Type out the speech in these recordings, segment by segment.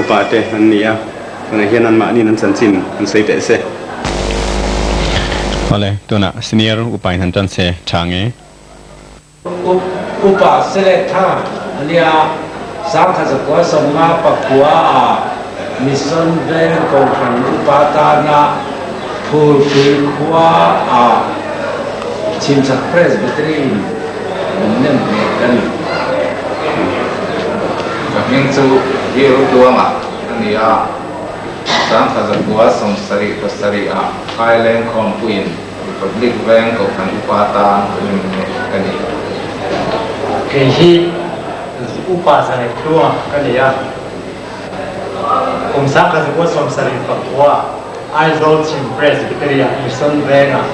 Upa te an ni a, tunah hian anmahniin an chanchin an sawi teh se. Awle, tunah senior upa in han tan se tha nge? Upa select tha a nia, sangkhat zakua sawmnga pakua ah Mission Veng Kohhran upa tana Phulpui khua ah Chhimchhak Presbytery in min nem hneh ka ni. Ka hming chu Bill Tluanga a ni a, sangkhat zakua 77 ah Phaileng khawmpuiin Republic Veng Kohhran upa tan min hneh ka ni. Kei hi upa Zanei Tluanga ka ni a, kum 1979 Aizawl Chhim Presbytery ah Mission Vengah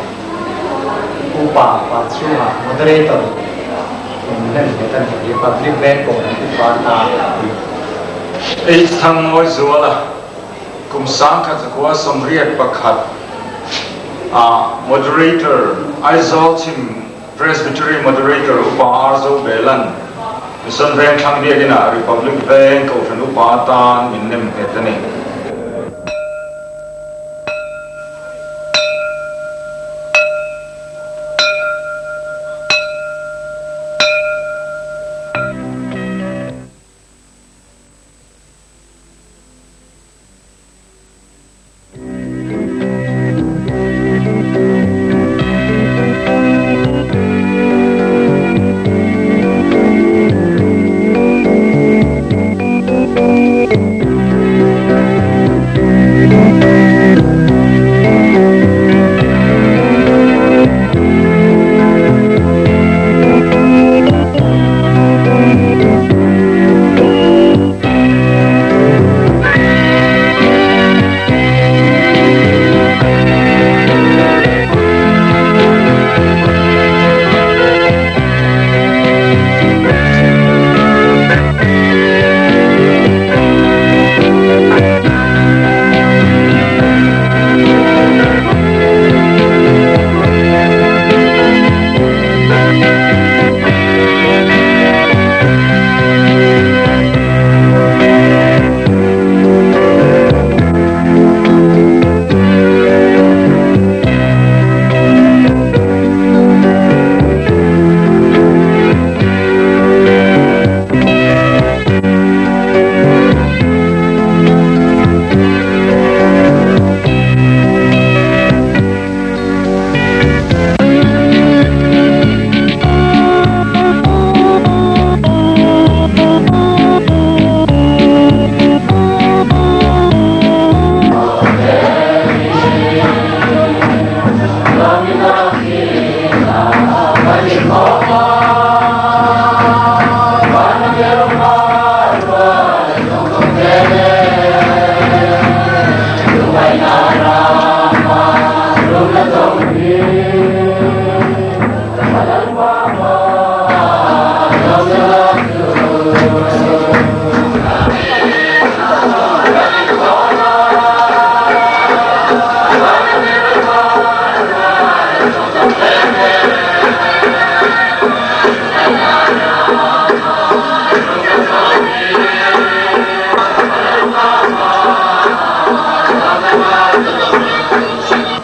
Upa pa chhungah Moderator in nem nghet a ni. Republic Veng Kohhran upa ta a ni. Ei thang ngawi zual a, kum 1981 ah Moderator Aizawl Chhim Presbytery Moderator Upa Arzo Belan Mission Veng thlang biakin ah Republic Veng Kohhran Upa atan min nem nghet a ni.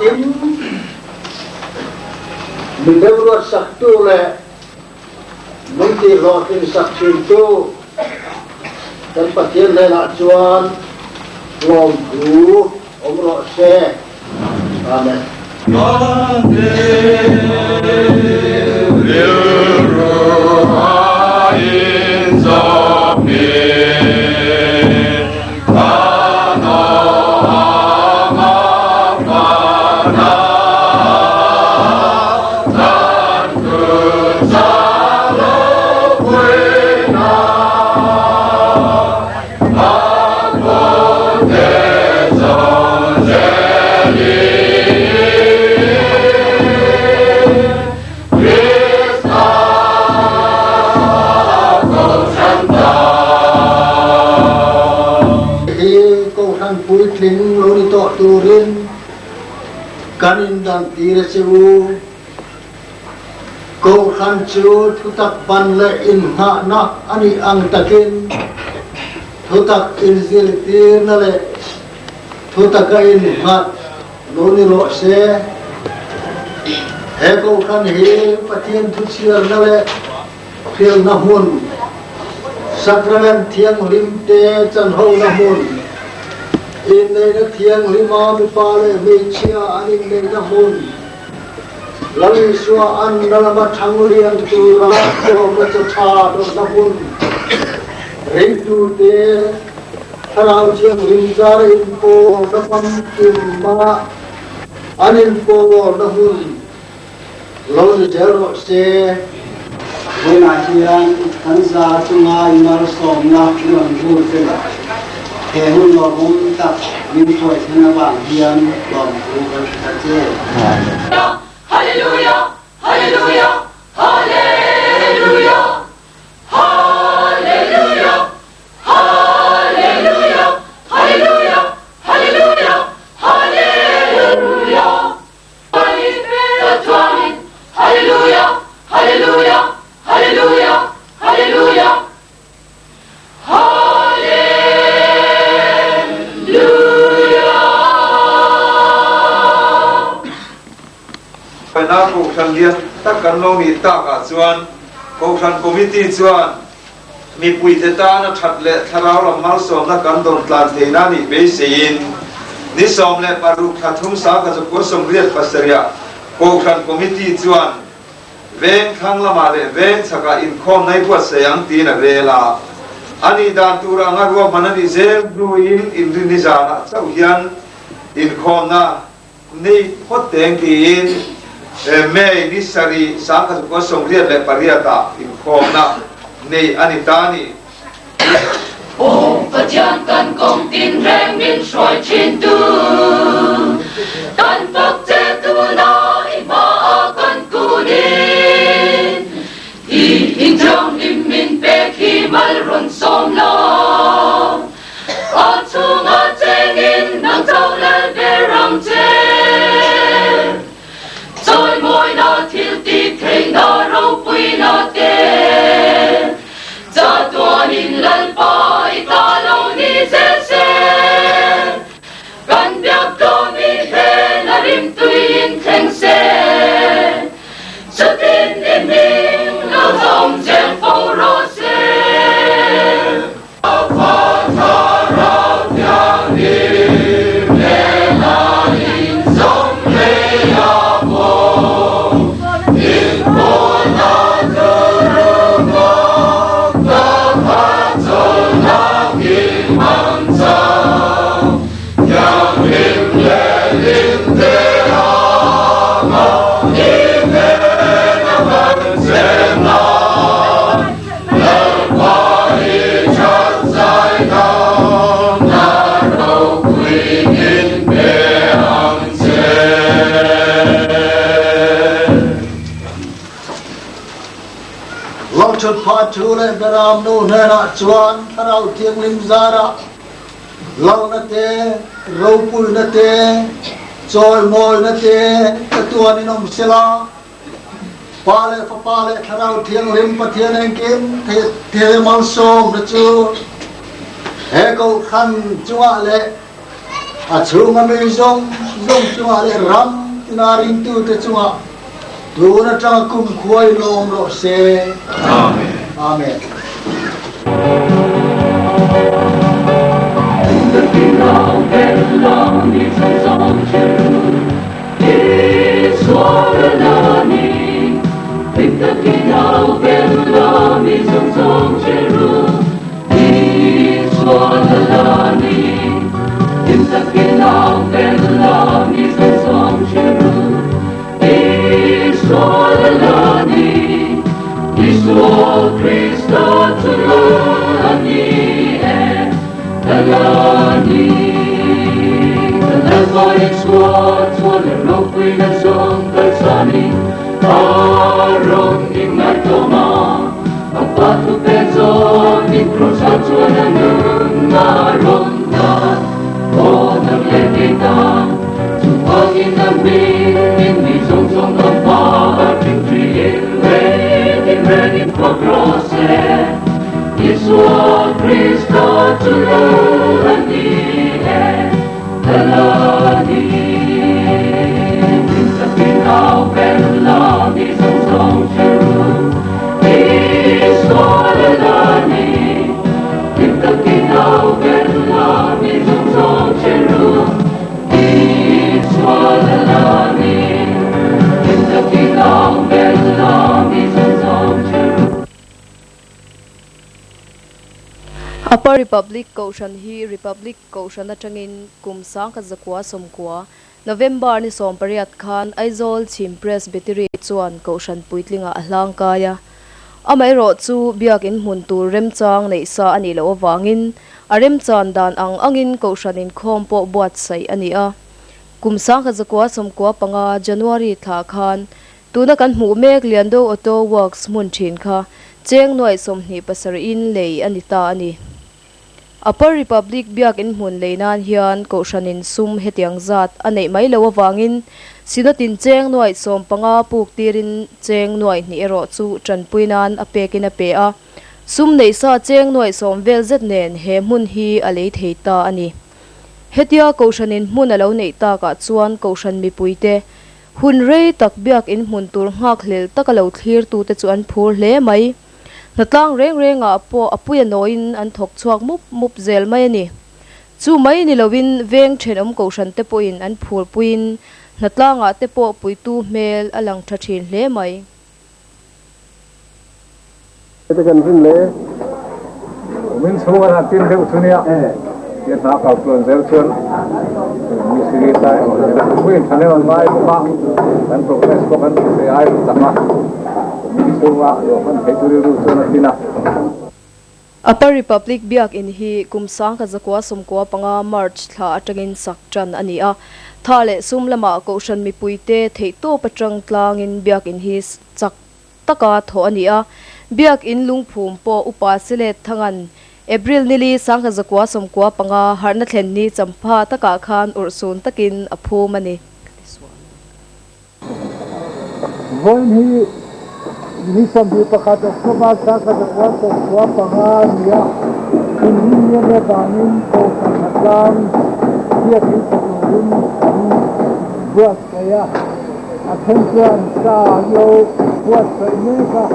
Tin, min remruatsaktu leh min tihhlawhtlinsak thintu kan Pathian hnenah chuan lawmthu awm rawh se. Amen. Hi Kohhran puitling lo ni tawh turin kan indantir a che u. Kohhran chu thutak ban leh inngahna a nih ang takin thutak inzirtirna leh thutaka innghat lo ni rawh se. He Kohhran hi Pathian thuchhiarna leh hrilhna hmun, Sacrament thianghlim te chanhona hmun, inneihna thianghlima mipa leh hmeichhia an inneihna hmun, Lal Isua an na lama thang lian tura tlawmna chaw tha dawrhna hmun, ringtute Thlarau Thianghlim zara inpawlna famkima an inpawlna hmun lo ni zel rawh se. Vawiinah hian kan za chunga inmalsawmna i rawn vur te leh he hun lawmawm tak min hruai thlen avang hian lawmthu kan hre ta che. Hallelujah, Hallelujah, Hallelujah, Hallelujah, Hallelujah, Hallelujah, Hallelujah, Hallelujah. Hallelujah, Hallelujah, Hallelujah, Hallelujah, Hallelujah. Faina Kohhran lian tak kan lo nih takah chuan Kohhran Committee chuan Mipuite tana that leh thlarau lam malsawmna kan dawn tlan theihna nih beiseiin ni 16 thla thum sangkhat zakua 87 ah Kohhran Committee chuan veng thlang lamah leh veng chhakah inkhawm nai buatsaih ang tiin a rel a. A nih dan tur anga ruahman a nih zel hnuin inrinni zanah chauh hian inkhawmna Nei phawt teng tiin May ni sarih 1988 ah inkhawmna nei a ni ta a ni. Aw Pathian kan kawng tinreng min hruai thin tu, kan fak che tuna i hmaah kan kunin, i inthianghlim min pek hi mal rawn sawm lo. A chhunga chengin nang chauh lal ber ang che. Chawimawina thil tih theihna ropuina te. Chatuanin Lalpa i ta lo ni zel se. Kan biak tlawm i hnen a rimtuiin thleng se. Chutin i hming lo zawm zel fo rawh se. Lalṭhutphah thu leh Beramnu hnenah chuan Thlarau Thianghlim zarah lalna te, ropuina te, chawimawina te ka tuanin awm sela. Pa leh Fapa leh Thlarau Thianghlim Pathian engkim thei malsawmna chu he Kohhran chungah leh a chhunga mi zawng zawng chungah leh ram tina ringtute chungah tun atanga kumkhua in awm rawh se. Amen. Amen. Lalpa Isua chuan leh ropuina zawng kalsanin a rawn inngaitlawm a, a Pa thupe zawmin Krawsa chuan a nunna a rawn tan. Aw nang leh kei tan, chuvangin a hming in mi zawng zawng kan hma a ṭingṭiin rengin rengin fak rawh se. Isua Krista chu Lal a ni e, Lal a ni. Hlim takin au ber la, mi zawng zawng hre ru. Isua Lal a ni. Hlim takin au ber la, mi zawng zawng hre ru. Isua Lal a ni. Hlim takin au ber la, mi zawng zawng hre ru. Upper Republic Kohhran hi Republic Kohhran atangin kum 1990, November ni 18 khan Aizawl Chhim Presbytery chuan Kohhran puitlingah a hlang kai a. Amaherawh chu biakin hmun tur remchang neih sa a nih loh avangin a remchan dan ang angin Kohhran inkhawm pawh buatsaih a ni a. Kum 1995 January thla khan Tuna kan hmuh mek Liando Auto Works hmun thin kha cheng nuaih 27 in lei a ni ta a ni. Upper Republic biakin hmun lei nan hian Kohhranin sum hetiang zat a neih mai loh avangin Synod-in cheng nuaih 15 puk tirin cheng nuaih hnih erawh chu tanpui nan a pekin a pe a, sum neih sa cheng nuaih 10 vel zet nen he hmun hi a lei thei ta a ni. Hetia Kohhranin hmun a lo neih takah chuan Kohhran mipuite Hun rei tak biak in hmun tur nghak hlel taka lo thlir tute chu an phur hle mai. Hnatlang reng rengah pawh a puia nawiin an thawk chhuak mup mup zel mai a ni. Chu mai ni loin veng thenawm kohhran te pawhin an phur puiin hnatlangah te pawh puitu hmel a lang tha thin hle mai. Heti kan rin le. Min chhung an han tin deuh chu nia. Tia hna kal tluan zel chuan mistiri ta puiin thahnem an ngai bawk a, kan progress pawh kan thei ai ru chak a, min chhunga lo hman theih chu rilru chuan a tin a. Upper Republic Biakin hi kum 1995 March thla atangin sak tan a ni a. Tha leh sum lamah Kohhran mipuite theihtawp atang tlangin Biakin hi chak taka thawh a ni a. Biakin lungphum pawh Upa Silet Thangan April nili 1995 harhna thlen ni champha takah khan urhsun takin a phum a ni. Vawiin hi ni 21 October 1995 a ni a, inrin ni a nih avangin Kohhran Hnatlang biakin sa turin kan buatsaih a, a then chuan sa an lo buatsaih mek a,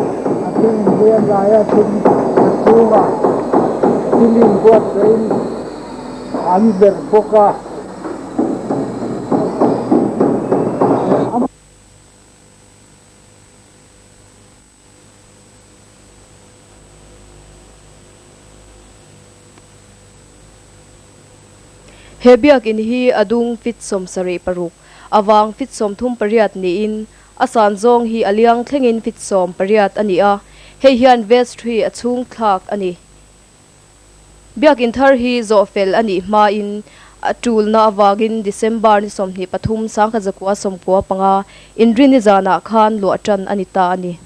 a then inliam lai a, then a chhungah thil inbuatsaihin an verh bawk a. He biakin hi a dung fit 76, a vang fit 38 niin a san zawng hi a liang thlengin fit 18 a ni a, hei hian vestry a chhung thlak a ni. Biakin thar hi zawh fel a nih hmain a tulna avangin December ni 23 1995 inrini zanah khan luah tan a ni ta a ni.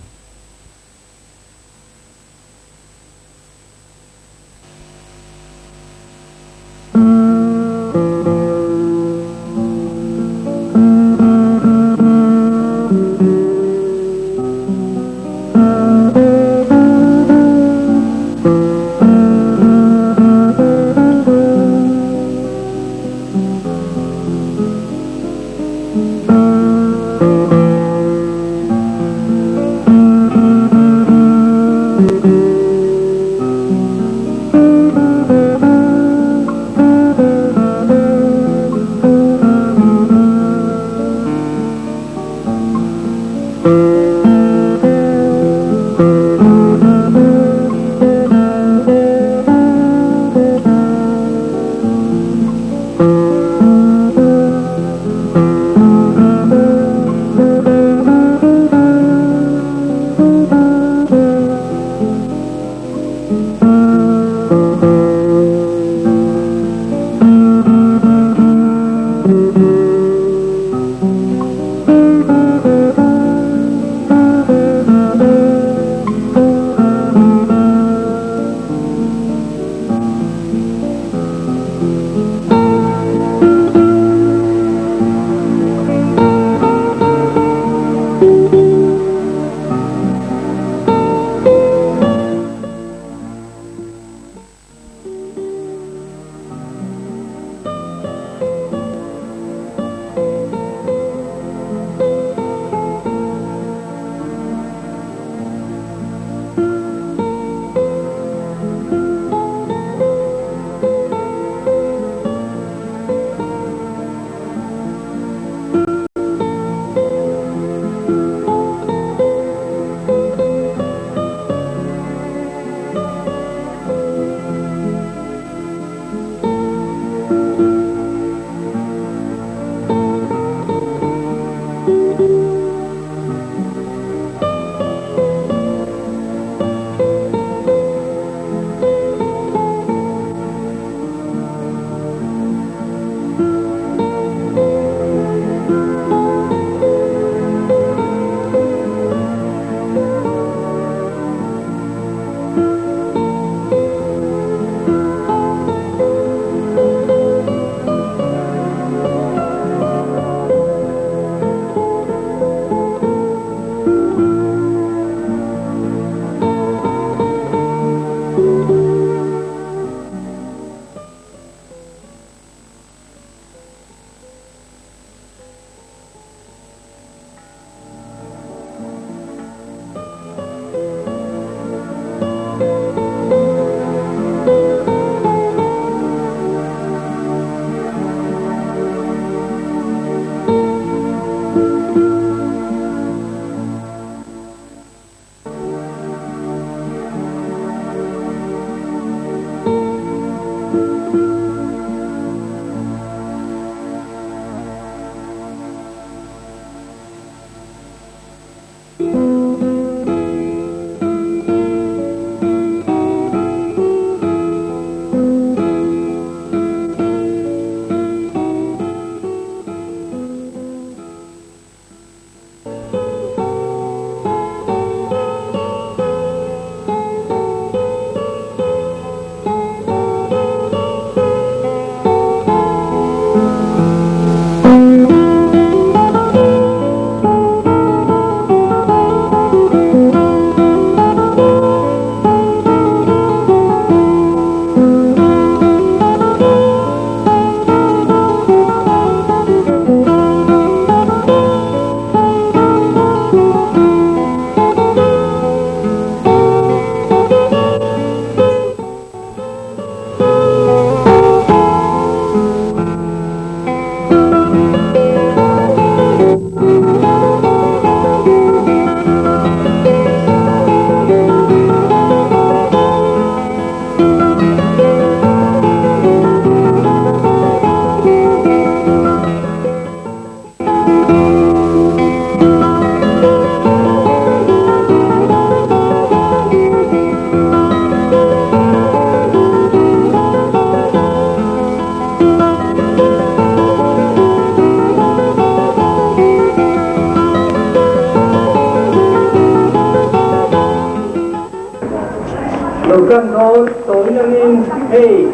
Bul kan dawn tawi langin hei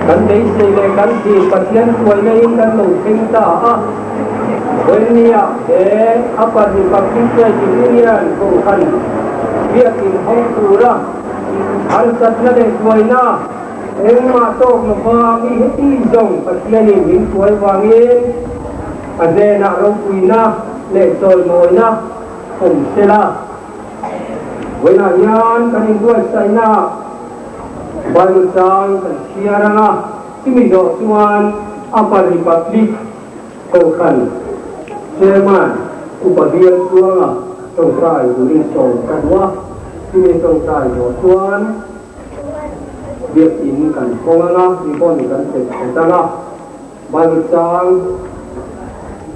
kan beisei leh kan thlir Pathian tuaina in kan lo thleng ta a. Vawinia he Upper Republic Church Union Kohhran biakin hawng tura harsatna leh tuaina engmah tawk lova mi heti zawng Pathianin min tuai vangin a hnenah ropuina leh chawimawina awm sela. Vawiinah hian kan inbuatsaihna Bible chang kan chhiar ang a, chumi zawh chuan Upper Republic Kohhran Chairman Upa Bial Tluanga tawngtai turin sawm ka duh a, chumi tawngtai zawh chuan Biakin kan hawng ang a, ribbon kan pet pet ang a, Bible chang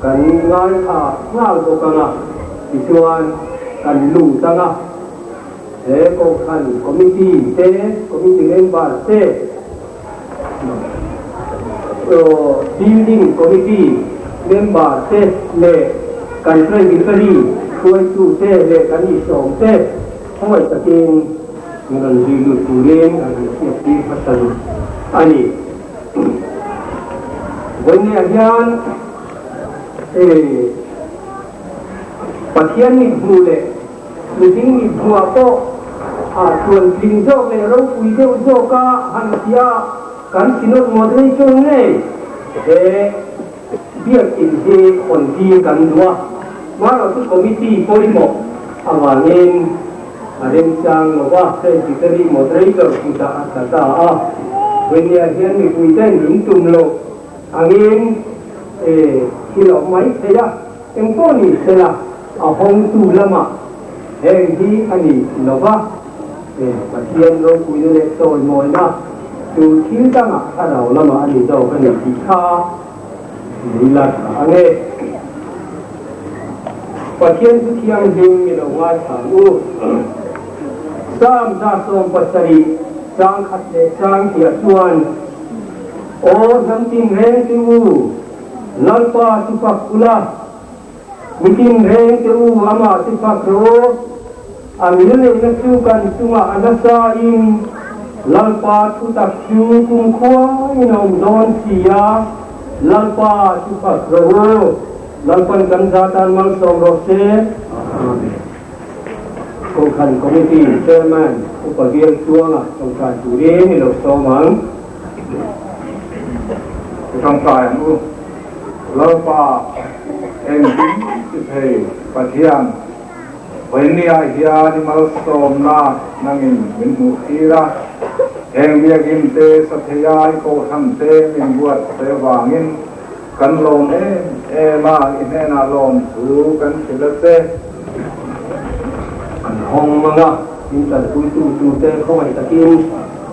kan ngaithla nghal bawk ang a, tichuan kan lut ang a. He Kohhran Committee te, Committee member te, Building Committee member te leh kan Presbytery hruaitute leh kan isawm te khawngaih takin min rawn zui lut turin kan han hriattir hmasa duh a ni. Vawiinah hian Pathian mithmuh leh mihring mithmuhah pawh a chuan tling zawk leh ropui deuh zawka han tia kan Synod Moderator ngei he biakin hi hawn tir kan duh a. Hmarawhchu Committee pawimawh avangin a remchang lo va, Presbytery Moderator kutah a tla ta a. Vawinia hian mipuiten min tum loh angin thil a awm mai thei a, engpawh ni sela a hawngtu lamah heng hi a ni lo va, Pathian ropuina leh chawimawina chu thil dangah thlarau lamah a ni zawk a ni tih kha Ni la tha ang e. Pathian chu thianghlim mi lo ngaithla ang u. Psalm 170 chang khat leh chang tihah chuan, Aw hnam tinreng te u, Lalpa chu fak ula, mi tinreng te u amah chu fak rawh u. A milneihna chu kan chungah a nasa in Lalpa thutak chu kumkhua in a awm dawn si a, Lalpa chu fak rawh u. Lalpan kan za tan malsawm rawh se. Amen. Kohhran Committee Chairman Upa Bial Tluanga tawngtai turin i lo sawm ang. I tawngtai ang u. Lalpa engkim ti thei Pathian. Vawinia hian i malsawmna nangin min hmuh tir a, heng biakinn te, satheia i kohhran te min buat se vangin kan lawm em em a, i hnenah lawmthu kan hrilh a che. Kan hawng mang a, min tanpuitu turte khawngaih takin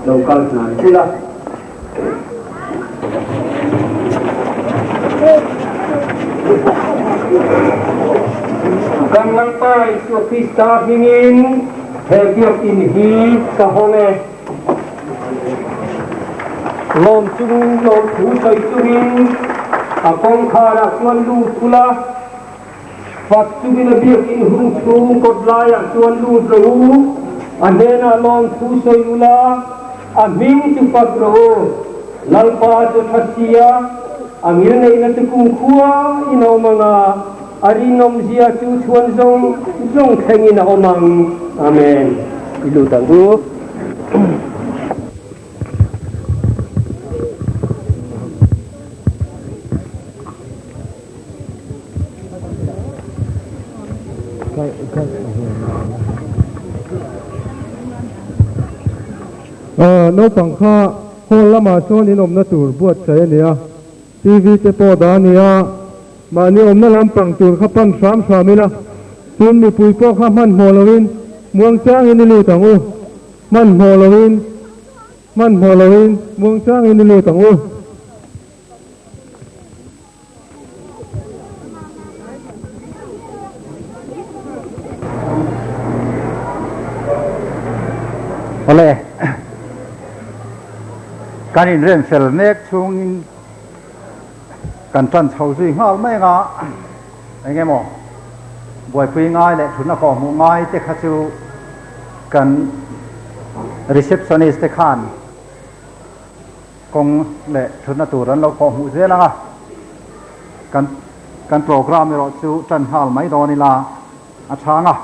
lo kal hnai ula. Kan Lalpa Isua Krista hmingin he biakinn hi ka hawng e. Lawm chung lawmthu sawi chungin a kawngkharah chuan lut ula, fak chungin a biakinn hung chhung kawt laiah chuan lut rawh u, a hnenah lawmthu sawi ula, A hming chu fak rawh u, Lalpa chu tha sia, a ngilneihna chu kumkhua in a awm ang a, a rinawmzia chu chhuan zawng zawng thlengin a awm ang. Amen. I lut ang u. Naupang kha hall lamah chuan in awmna tur buatsaih a ni a, TV te pawh dah a ni a, mahni awmna lampang tur kha pan hram hram ila, tun mipui pawh kha hmanhmawh loin muangchangin i lut ang u, hmanhmawh loin hmanhmawh loin muangchangin i lut ang u. Awle, kan inrem fel mek chhungin kan tan chho zui nghal mai anga eng emaw buaipui ngai leh thutna kawhhmuh ngai te kha chu kan. Receptionist te khan kawng leh thutna tur an lo kawh hmuh zel ang a, kan kan program erawh chu tan nghal mai dawn ila a chhang a.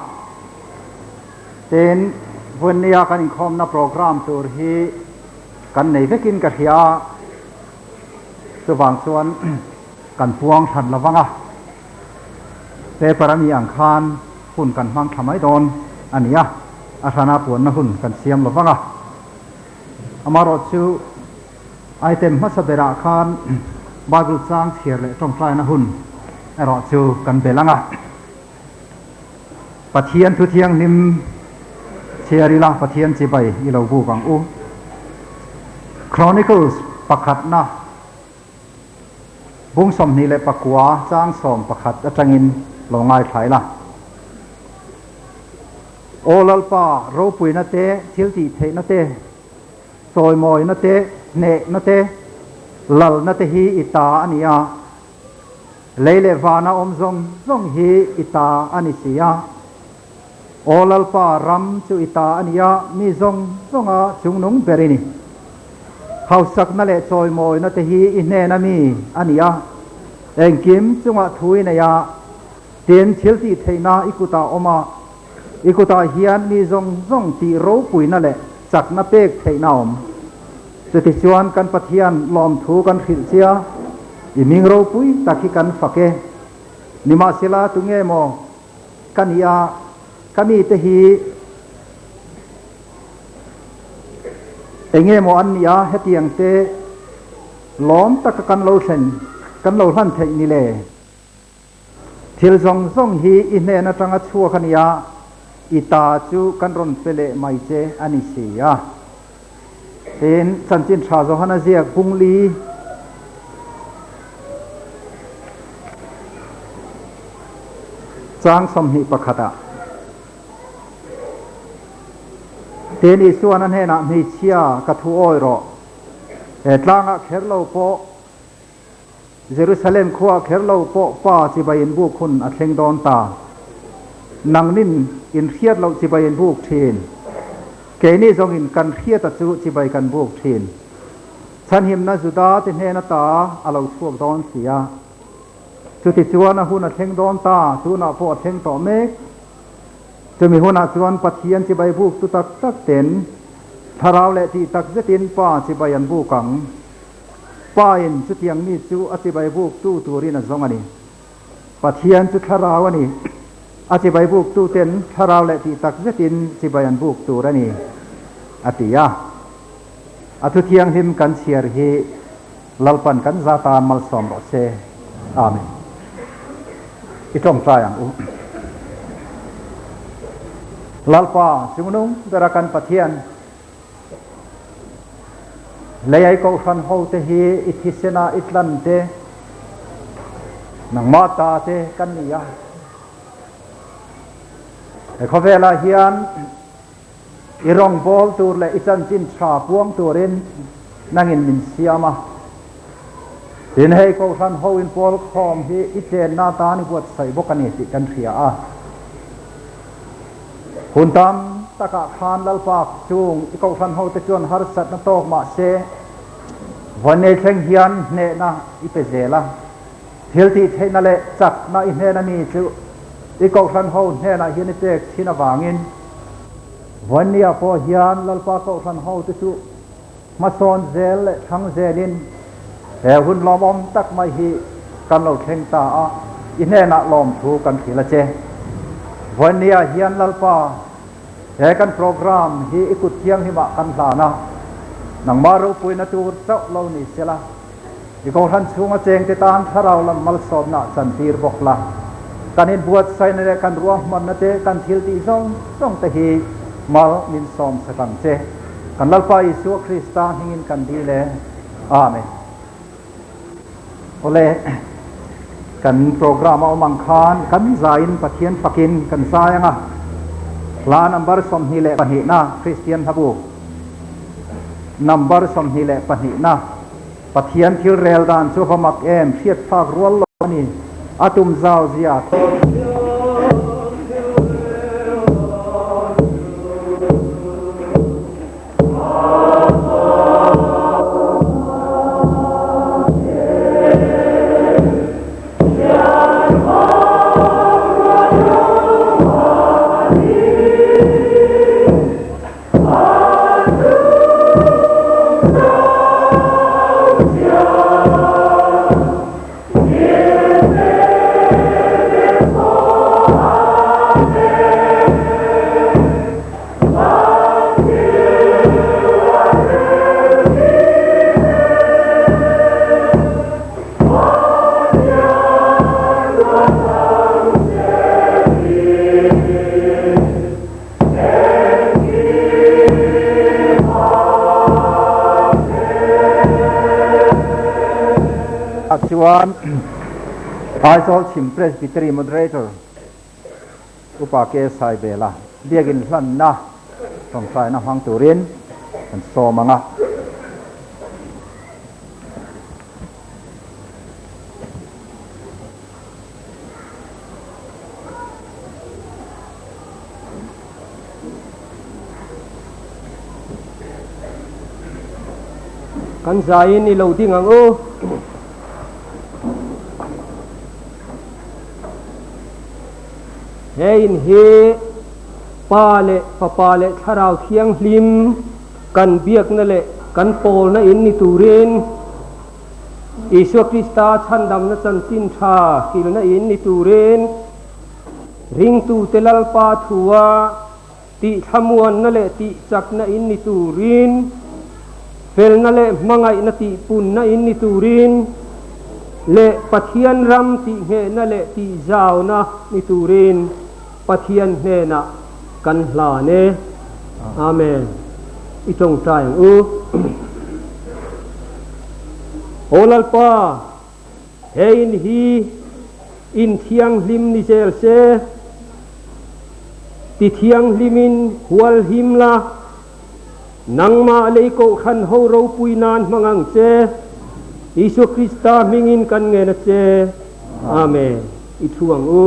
Tin, Vunnia kan inkhawmna program tur hi kan nei vekin ka hria a, chuvang chuan kan puang hran lo vang a, paper a mi ang khan hun kan hmang thla mai dawn a ni a, a hrana puanna hun kan siam lo vang a. Amaherawhchu, item hmasa berah khan Bible chang chhiar leh tawngtaina hun erawh chu kan bel ang a. Pathian thu thianghlim chhiar ila Pathian chibai i lo buk ang u. Chronicles pakhatna bung 29 chang 11 atangin lo ngaithla ila. Aw Lalpa, ropuina te, thil tih theihna te, chawimawina te, hnehna te, lalna te hi i ta a ni a. Lei leh vana awm zawng zawng hi i ta a ni si a. Aw Lalpa, ram chu i ta a ni a, mi zawng zawnga chungnung ber i ni. Hausakna leh chawimawina te hi i hnena mi a ni a, engkim chungah thu i nei a, tin thil tih theihna i kutah awm a, i kutah hian mi zawng zawng tih ropuina leh chakna pek theihna a awm. Chutichuan kan Pathian lawmthu kan hrilh chia, i hming ropui tak hi kan fak e. Nimahsela tunge maw ka nih a, ka mite hi enge maw an nih a, hetiang te lawm taka kan lo thlen, kan lo hlan theih ni le? Thil zawng zawng hi i hnen atanga chhuak a nia, i ta chu kan rawn pe leh mai che a ni si a. Tin, chanchin tha Johana ziak bung li chang 21 ah Tin, Isuan a hnenah hmeichhia ka thu awi rawh, he tlangah kher lo pawh Jerusalem khua kher lo pawh pa chibai in buk hun a thleng dawn ta. Nangnin in hriat loh chibai in buk thin. Keini zawngin kan hriata chu chibai kan buk thin. Chhanhimna Juda te hnen ata a lo chhuak dawn si a. Chutichuan a hun a thleng dawn ta, tunah pawh a thleng tawh mek. Chumi hunah chuan Pathian chibai buk tu tak tak ten thlarau leh tih tak zetin pa chibai an buk ang. Pa in chutiang mi chu a chibai buk tu turin a zawng a ni. Pathian chu thlarau a ni. A chibai buk tu ten thlarau leh tih tak zetin chibai an buk tur a ni, a ti a. A thu thianghlim kan chhiar hi Lalpan kan za tan malsawm rawh se. Amen. I tawngtai ang u. Lalpa, chungnung bera kan Pathian, Leiai kohhran ho te hi i thisena i tlan te, nangmah ta te kan ni a. He khawvelah hian i rawngbâwl tur leh i chanchin tha puang turin nangin min siam a. Tin, hei kohhran ho inpawl khawm hi i chenna atan i buatsaih bawk a ni tih kan hria a. Hun tam takah khan Lalpa chung i kohhran hote chuan harsatna tawk mah se, vawinnei thleng hian hnehna i pe zel a. Thil tih theihna leh chakna i hnena mi chu i kohhran ho hnenah hian i pek thin avangin vawinneiah pawh hian Lalpa kohhran hote chu hmasawn zel leh thlang zelin he hun lawmawm tak mai hi kan lo thleng ta a, i hnenah lawmthu kan hrilh a che. Vawinia hian Lalpa, he kan program hi i kut thianghlimah kan hlan a, nangmah ropuina tur chauh lo ni sela, i kohhran chhunga chengte tan thlarau lam malsawmna chantir bawk la, kan inbuatsaihna leh kan ruahmanna te, kan thil tih zawng zawng te hi mal min sawm sak ang che. Kan Lalpa Isua Krista hmingin kan dil e. Amen. Awle, kan program a awm ang khan kan zaiin Pathian fakin kan zai ang a. Hla number 22 na Kristian hlabu number 22 na Pathian thil rel dan chu va mak em hriat phak rual lo a ni. A tum zau zia. Aizawl Chhim Presbytery Moderator Upa K Saibela biakin hlanna tawngtaina hmang turin kan sawm ang a. Kan zaiin i lo ding ang u. He in hi Pa leh Fapa leh Thlarau Thianghlim kan biakna leh kan pawlna in ni turin Isua Krista chhandamna chanchin tha hrilna in ni turin Ringtute Lalpa thua tih thlamuanna leh tih chakna in ni turin, felna leh hmangaihna tih punna in ni turin leh Pathian ram tih nghehna leh tih zauna ni turin Pathian hnenah kan hlan e. Amen. I tawngtai ang u. Aw Lalpa, he in hi in thianghlim ni zel se, ti thianghlimin hual him la, nangmah lei kohhran ho ropui nan hmang ang che, Isua Krista hmingin kan ngen a che. Amen. I thu ang u.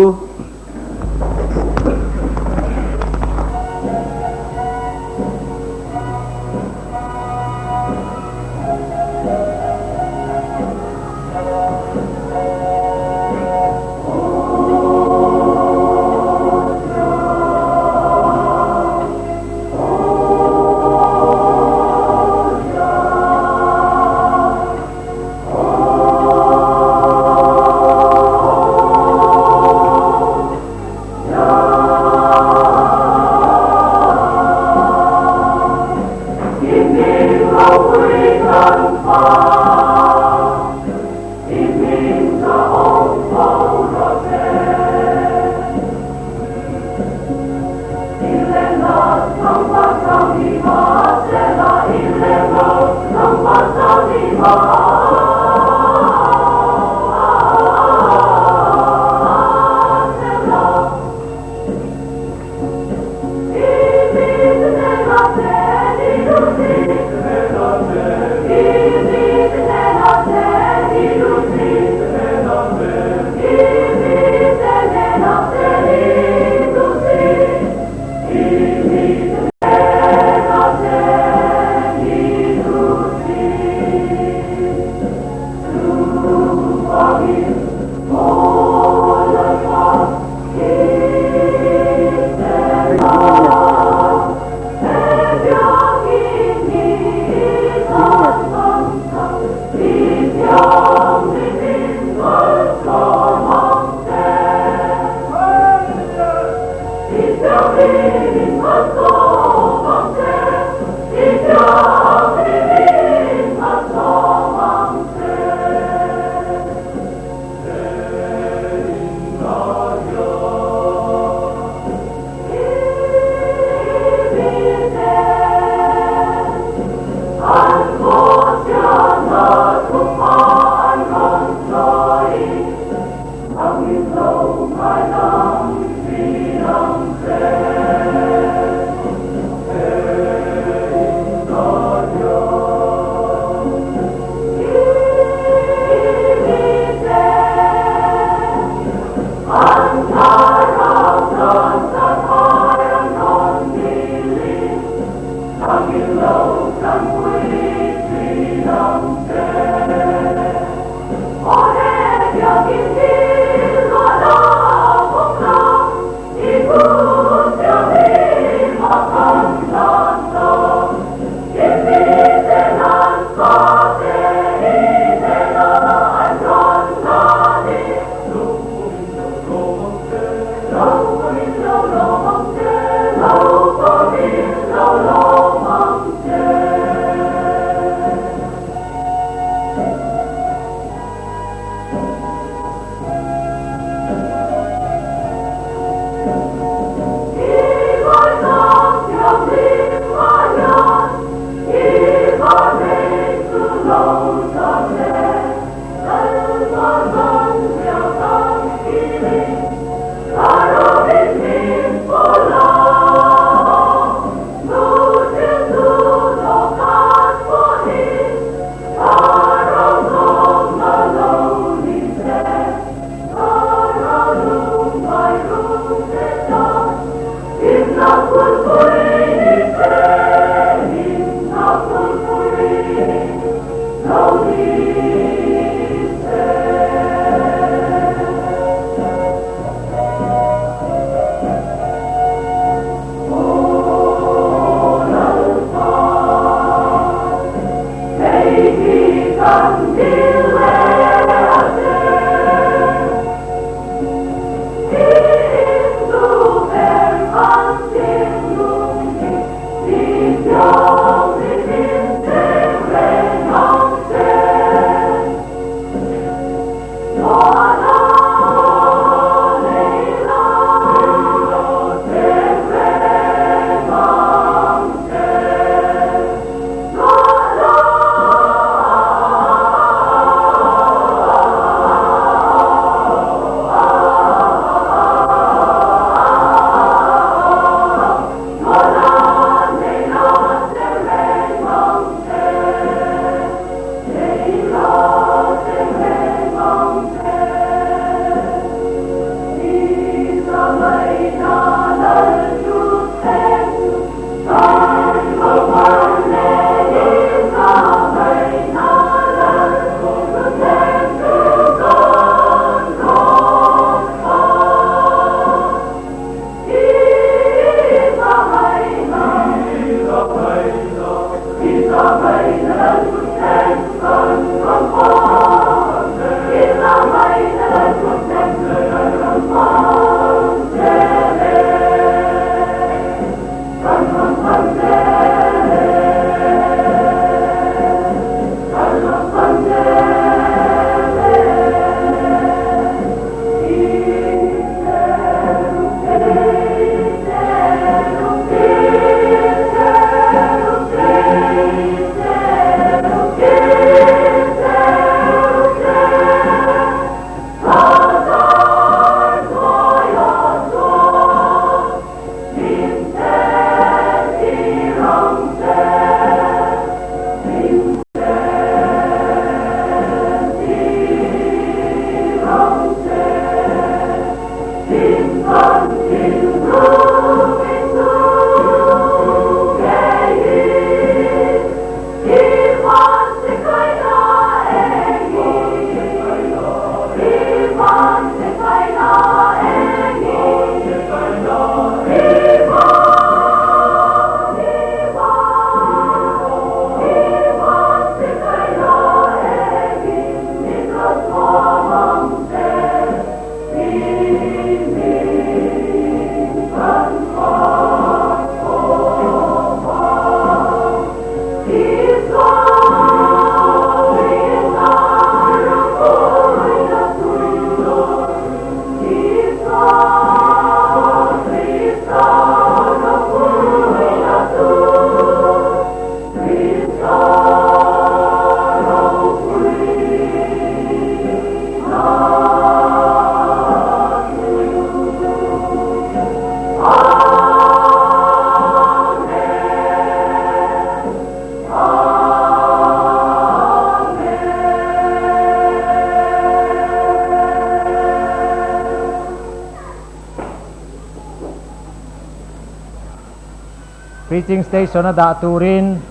Preaching Station a dah turin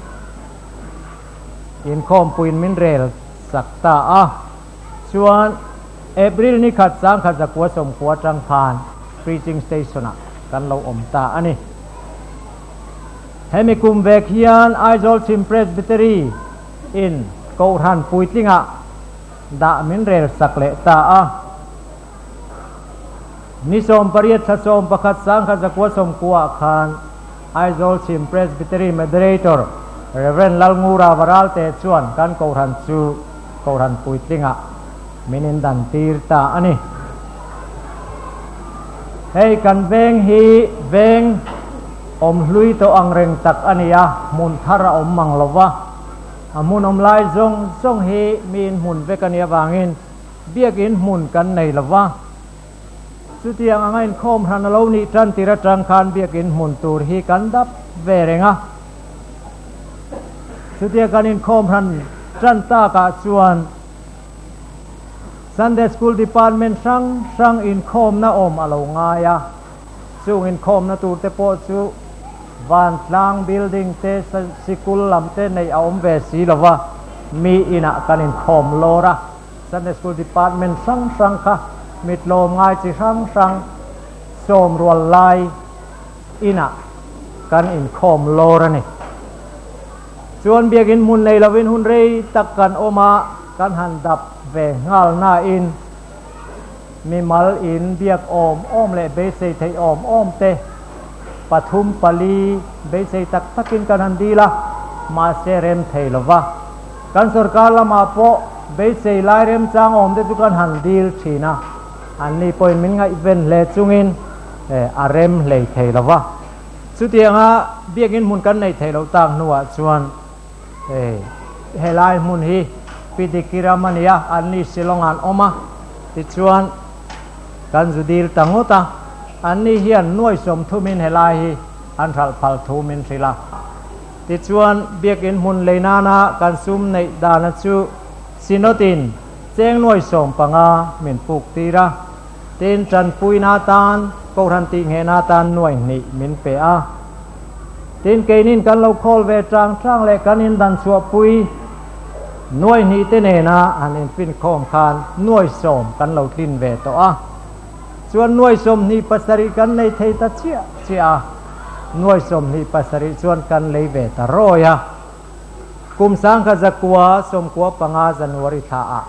inkhawmpuiin min rel sak ta a. Chuan April ni khat sangkhat zakua sawmkua atang khan Preaching Station ah kan lo awm ta a ni. Hemi kum vek hian Aizawl Chhim Presbytery in Kohhran puitlingah dah min rel sak leh ta a. Ni 18 thla 11 sangkhat zakua sawmkua ah khan Aizawl Chhim Presbytery Moderator Rev. Lalngura Varalte chuan kan Kohhran chu Kohhran puitlingah min indan tir ta a ni. Hei kan veng hi veng awm hlui tawh ang reng tak a ni a, hmun thar a awm mang lo va. A hmun awm lai zawng zawng hi mi inhmun vek a nih avangin biakin hmun kan nei lo va. Chutiang anga inkhawm hran a lo nih tan tir atang khan biakin hmun tur hi kan dap ve reng a. Chutia kan inkhawm hran tan takah chuan Sunday School Department hrang hrang inkhawmna awm a lo ngai a. Chung inkhawmna tur te pawh chu vantlang building te, sikul lam te neih a awm ve si lo va, mi inah kan inkhawm lawr a. Sunday School Department hrang hrang kha mitlawm ngai chi hrang hrang sawm rual lai inah kan inkhawm lawr a ni. Chuan biakin hmun nei lovin hun rei tak kan awm a, kan han dap ve nghal nain mimal in biak awm awm leh beisei theih awm awm te pathum pali beisei tak takin kan han dil a, mahse rem thei lo va. Kan sorkar lamah pawh beisei lai remchang awm te chu kan han dil thin a, anni pawhin min ngaihven hle chungin a rem hlei thei lo va. Chutianga biakin hmun kan neih theih loh tak hnuah chuan helai hmun hi Pi Dikiram a ni a, anni Shillong an awm a, tichuan kan zu dil ta ngawt a, anni hian nuai sawmthumin helai hi an hralh phal thu min hrilh a. Tichuan biakin hmun lei nana kan sum neih dana chu Synod-in cheng nuai 15 min puk tir a. Tin, tanpuina atan, Kohhran tihnghehna atan nuai hnih min pe a. Tin, keinin kan lo khawl ve tang tang leh kan indan chhuahpui nuai hnih te nena han infinkhawm khan nuai sawm kan lo tlin ve tawh a. Chuan nuai 27 kan nei thei ta chiah chiah a, nuai 27 chuan kan lei ve ta rawi a. Kum 1995 January thla ah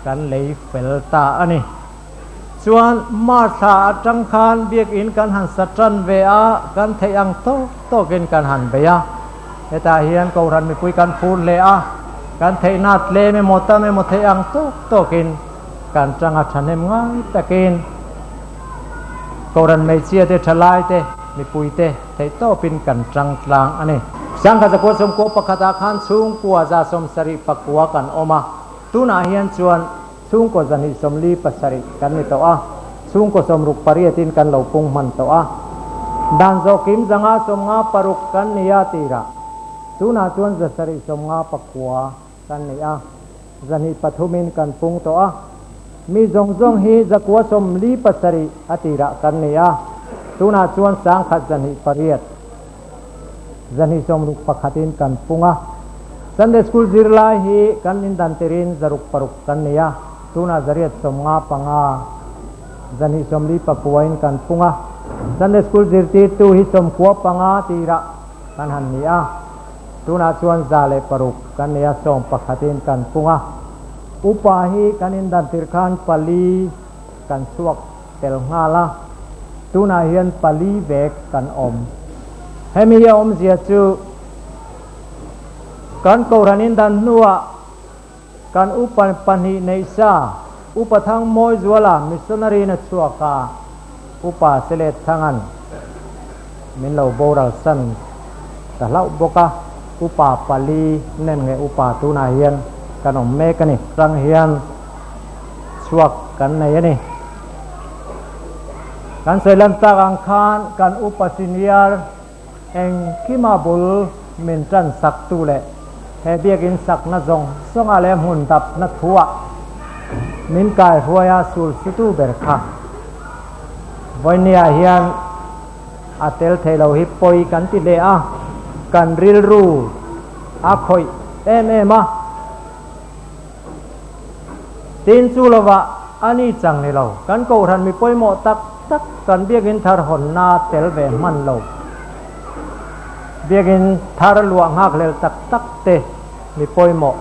kan lei fel ta a ni. Chuan March thla atang khan biakin kan han sa tan ve a, kan theih ang tawk tawkin kan han bei a. Hetah hian Kohhran mipui kan phur hle a, kan theihna tlem emaw tam emaw theih ang tawk tawkin kan tang a thahnem ngai takin Kohhran hmeichhia te, thalai te, mipui te theih tawpin kan tang tlang a ni. 1991 ah khan chhungkua 79 kan awm a, tunah hian chuan chhungkaw 247 kan ni tawh a, chhungkaw 68 in kan lo pung hman tawh a. Dan zawhkim 556 kan ni a tirah, tunah chuan 759 kan ni a, 203 in kan pung tawh a. Mi zawng zawng hi 947 a tirah kan ni a, tunah chuan 1208, 261 in kan pung a. Sunday School zirlai hi kan indan tirin 606 kan ni a, tunah 895, 249 in kan pung a. Sunday School zirtirtu hi 95 tirah kan han ni a, tunah chuan 106 kan ni a, 11 in kan pung a. Upa hi kan indan tir khan pali kan chhuak tel nghal a, tunah hian pali vek kan awm. Hemi hi a awmzia chu kan Kohhran indan hnuah kan upa pahnih neih sa, Upa Thang Mawizuala missionary na chhuak a, Upa Selet Thangan min lo boral san ta hlauh bawk a, upa pali nem nge upa tunah hian kan awm mek a ni. Tang hian chhuak kan nei a ni. Kan sawi lan tak ang khan kan upa senior engkima bul min tan sak tu leh he biakin sakna zawng zawnga leh hmun dapna thuah min kai hruaia sul sutu ber kha. Vawinia hian. a tel thei lo hi pawi kan ti hle a, kan rilru a khawih em em a. Tin chu lovah a ni chang ni lo, kan kohhran mi pawimawh tak tak kan biakinn thar hawnna tel ve hman lo, biakinn thar luah nghakhlel tak tak te mi pawimawh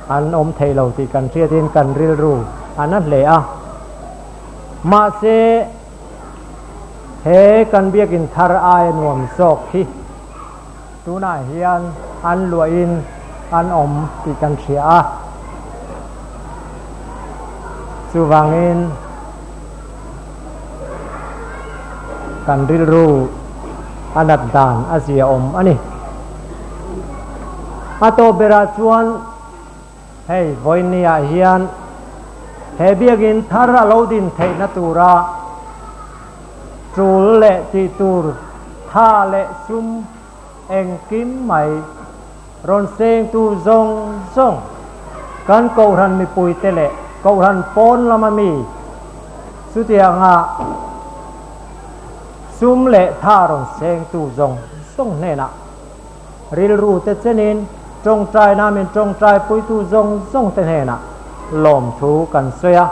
an awm thei lo tih kan hriatin kan rilru a na hle a. Mahse, he kan biakinn thar aia nuam zawk hi tunah hian an luahin an awm tih kan hria a. Chuvangin kan rilru a nat dan a zia awm a ni. A tawp berah chuan hei vawiinniah hian he biakinn thar a lo din theihna tura tul leh tih tur tha leh sum engkim mai rawn sengtu zawng zawng kan Kohhran mipuite leh Kohhran pawn lama mi chutianga sum leh tha rawn sengtu zawng zawng hnenah rilru te chenin tawngtaina min tawngtai puitu zawng zawng te hnenah lawmthu kan sawi a.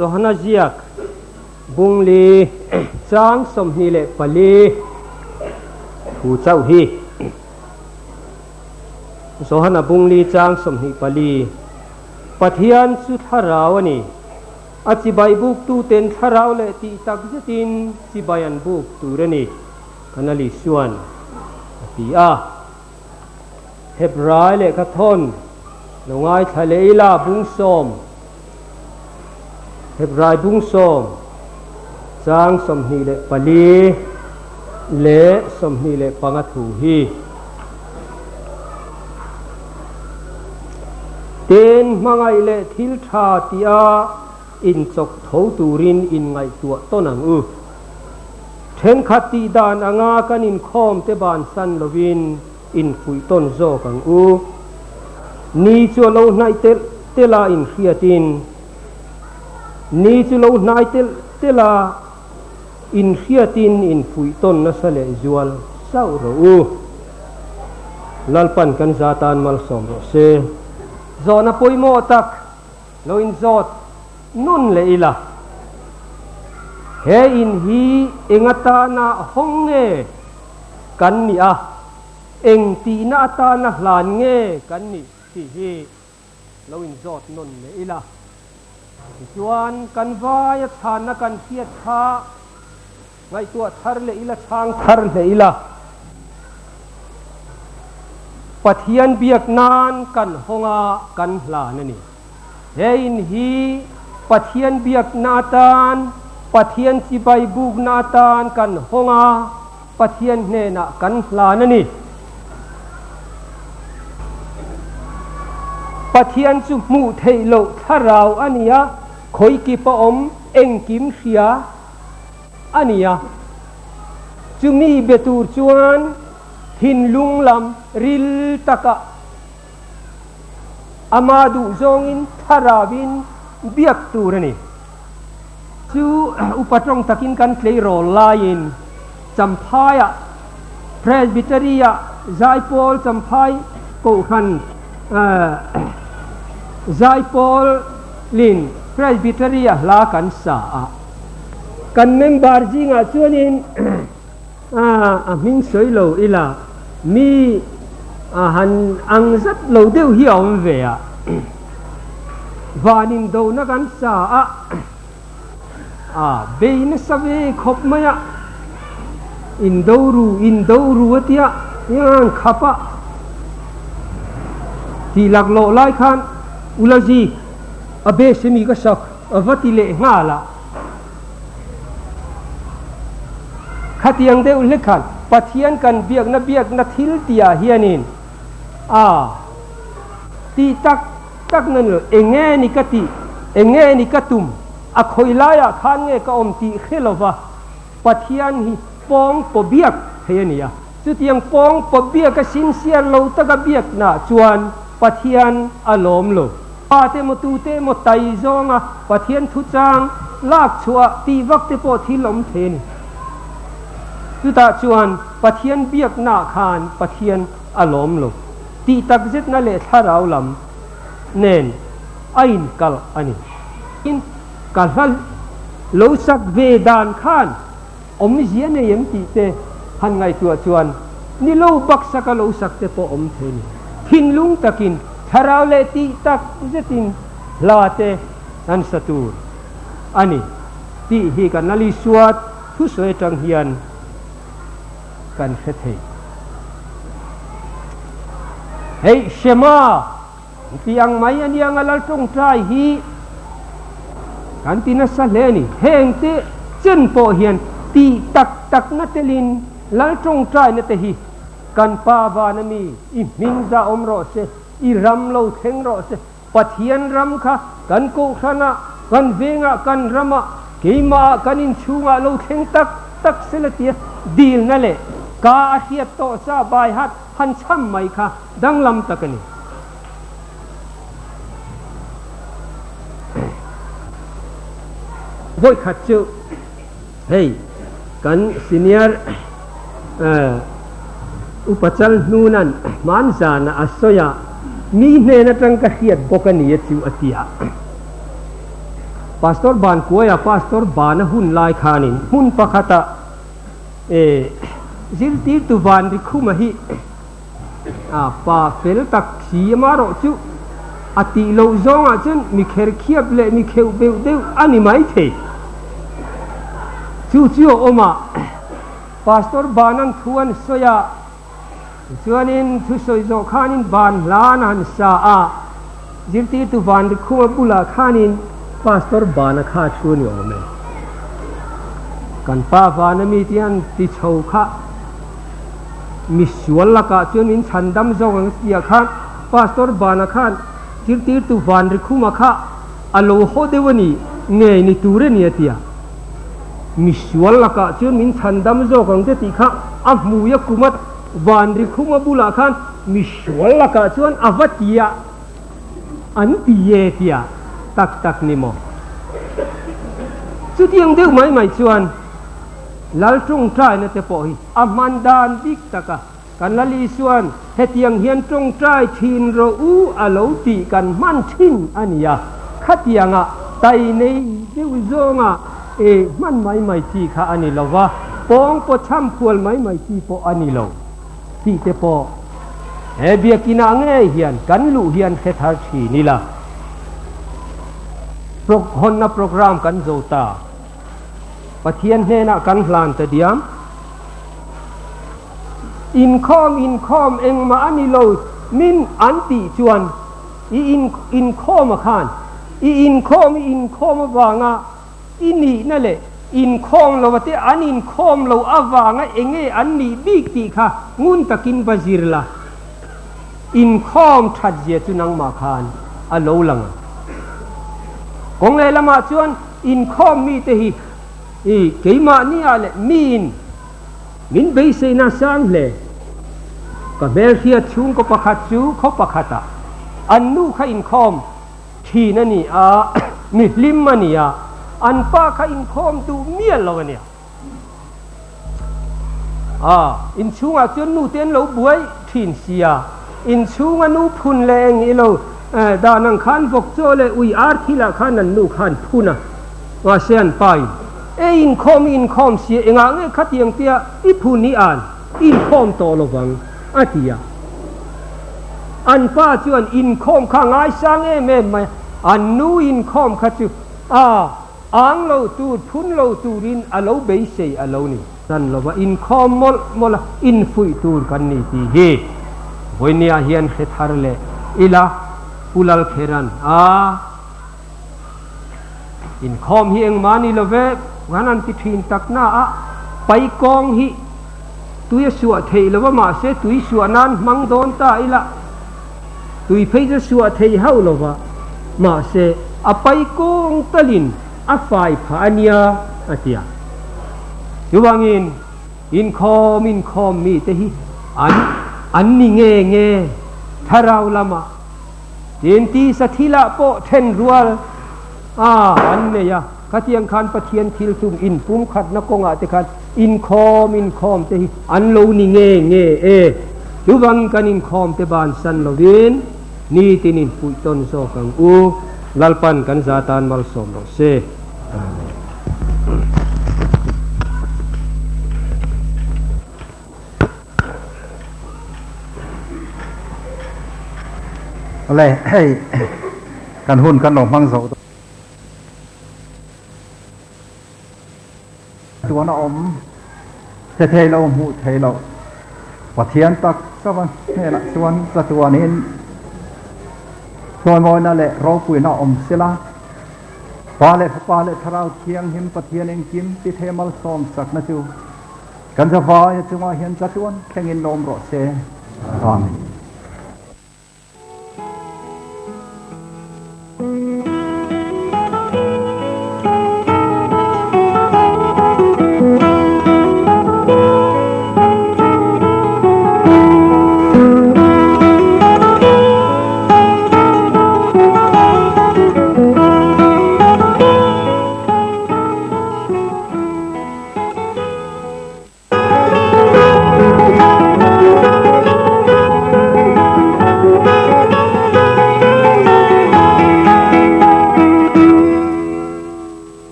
Johana ziak Bungli chang 24 thu chauh hi. Johana Bungli chang 24 Pathian chu thlarau a ni. A chibai buktuten thlarau leh tih tak zetin chibai an buk tur a ni, Kanali chuan a ti a. Hebrai lehkha thawn lo ngaithla leh ila bung sawm, Hebrai bung sawm chang 24 leh 25 thu hi. Tin, hmangaih leh thil tha tia inchawk tho turin inngaihtuah tawn ang u. Thenkhat tih dan anga kan inkhawm te bansan lovin infuih tawn zawk ang u. Ni chu a lo hnaih telh telh a inhriatin, Ni chu lo hnai telh telh a inhriatin infuih tawn nasa leh zual sauh rawh u. Lalpan kan za tan malsawm rawh se. Zawhna pawimawh tak lo inzawt nawn leh ila. He in hi eng atana hawng nge kan nih a? Eng tihna atana hlan nge kan nih tih hi lo inzawt nawn leh ila. Tichuan, kan vaia chhanna kan hriat kha ngaihtuah thar leh ila, chhang thar hle ila. Pathian biak nan kan hawng a, kan hlan a ni. He in hi Pathian biakna atan, Pathian chibai bukna atan kan hawng a, Pathian hnenah kan hlan a ni. Pathian chu hmuh theih loh thlarau a ni a, khawikip a awm, engkim hria a ni a. Chumi be tur chuan thinlung lam ril takah Ama duh zawngin thlarauin biak tur a ni. Chu upa tawng takin kan tleirawl laiin Champhaiah Presbytery-ah Zaipawl Champhai Kohhran Zaipawlin Presbytery-a hla kan sa a. Kan member zingah chuanin A hming sawi lo ila mi a han ang zat lo deuh hi a awm ve a, van indona kan sa a, a bei nasa ve khawp mai a, indo ru indo ru a tia hian khap a tih laklawh lai khan Ulazi a base mi ka sak a va ti leh nghal a. Khatiang deuh hlek khan Pathian kan biakna biakna thil tihah hianin a tih tak tak na ni lo, enge ni ka tih, enge ni ka tum, a khawi laiah khan nge ka awm tih hre lova Pathian hi pawng paw biak thei a ni a. Chutiang pawng paw biak a sinsiar lo taka biaknaah chuan Pathian a lawm lo. Pa te emaw tu te emaw tai zawnga Pathian thuchang lak chhuah tih vak te pawh thil awm thei a ni. Chutah chuan Pathian biaknaah khan Pathian a lawm lo tih takzetna leh thlarau lam nen a inkalh a ni. Tin, ka hla lo sak ve dan khan awmzia nei em tih te han ngaihtuah chuan ni lo baksaka lo sak te pawh awm thei a ni. Thinlung takin thlarau leh tih tak zetin hla te an sa tur a ni tih hi kan Lalisua thusawi atang hian kan hre thei. Hei Shema tih ang mai a nia nga lal tawngtai hi kan ti nasa hle a ni. Heng te chen pawh hian tih tak takna telin lal tawngtaina te hi Kan Pa vana mi, i hming za awm rawh se, i ram lo thleng rawh se, Pathian ram kha kan kohhranah, kan vengah, kan ramah, keimahah, kan inchhungah lo thleng tak tak se la tia dilna leh ka a hriat tawh sa baihat han chham mai kha danglam tak a ni. Vawikhat chu hei kan senior Upa chal hnunan hmanzana a sawi a, mi hnen atang ka hriat bawk a ni a chu a ti a. Pastor Ban Kuaia Pastor Bana hun lai khanin hmun pakhata zirtirtu Van Rikhuma hi pa fel tak si amarawh chu a tih loh zawngah chuan mi kher khiap leh mi kheuh beuh deuh a ni maithei. Chu chu a awm a. Pastor Banan thu an sawi a, tichuanin thusawi zawh khanin ban hlan a han sa a, zirtirtu Vanrikhuma bulah khanin Pastor Bana kha a thu a ni awm e. Kan pa Vana mi te han ti chho kha misual lakah chuan min chhandam zawk ang tihah khan Pastor Bana khan zirtirtu Vanrikhuma kha a lo haw deuh a ni ngei ni tur a ni a ti a. Misual lakah chuan min chhandam zawk ang che tih kha a hmui a kum a, van ri khum a bulah khan misual lakah chuan a va ti a, an ti e tia tak tak ni maw? Chutiang deuh mai mai chuan Lal tawngtaina te pawh hi a hman dan bik tak a, kan Lal Isuan hetiang hian tawngtai thin rawh u a lo tih kan hman thin a ni a, khatianga tai nei deuh zawnga e hman mai mai chi kha a ni lo va, pawng paw chham khual mai mai chi pawh a ni lo. tih te pawh he biakinah ngei hian kan luh hian hre thar thin ila. Hawnna program kan zo ta. Pathian hnenah kan hlan ta diam. Inkhawm inkhawm engmah a ni lo min an tih chuan i inkhawm a khan i inkhawm i inkhawm avanga i nihna leh inkhawm lo te an inkhawm lo avanga enge an nih bik tih kha ngun takin va zir la. Inkhawm that zia chu nangmah khan a lo lang ang. Kawng leh lamah chuan inkhawm mite hi i keimahni ah leh miin min beiseina sang hle. Ka hmelhriat chhungkaw pakhat chu khaw pakhatah an nu kha inkhawm thin a ni a, mi hlim a ni a, an pa kha inkhawm duh mial lo a nia. A, inchhungah chuan nu te an lo buai thin sia, inchhunga nu phun leh eng i lo dan ang khan vawk chaw leh ui ar thilah khan an nu khan phun a, mahse an pa in e inkhawm i inkhawm sia engah nge khatiang tia i phun hi an inkhawm tawh lovang a ti a. An pa chuan inkhawm kha ngaisang em em mai a, an nu inkhawm kha chu a ang lo tur, phun lo turin a lo beisei a lo ni. Chan lova inkhawm mawlh mawlh a, infuih tur kan ni tih hi vawinia hian hre thar leh ila Pu Lalkheran a inkhawm hi engmah ni love kan han ti thin tak na a, paikawng hi tui a suah theih lova mahse tui suah nan hmang dawn ta ila tui phei chu suah thei hauh lova mahse a paikawng talin a fai phah a nia a ti a. Chuvangin inkhawm inkhawm mite hi an an ni nge nge thlarau lamah tin tisa thilah pawh then rual a an nei a. Khatiang khan Pathian thil tum inpumkhatna kawngah te khan inkhawm inkhawm te hi an lo ni nge nge e. Chuvangin kan inkhawm te bansan lovin nitin inpuih tawn zawk ang u. Lalpan kan za tan malsawm rawh se. Amen. Awle, hei kan hun kan lo hmang zo. Tuan a awm hre thei lo, hmuh thei lo. Pathian tak chauh a hnenah chuan chatuanin chawimawina leh ropuina awm sela, Pa leh Fapa leh Thlarau Thianghlim Pathian engkim ti thei malsawm sakna chu kan zavaia chungah hian chatuan thlengin lawm rawh se. Amen.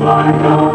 My God.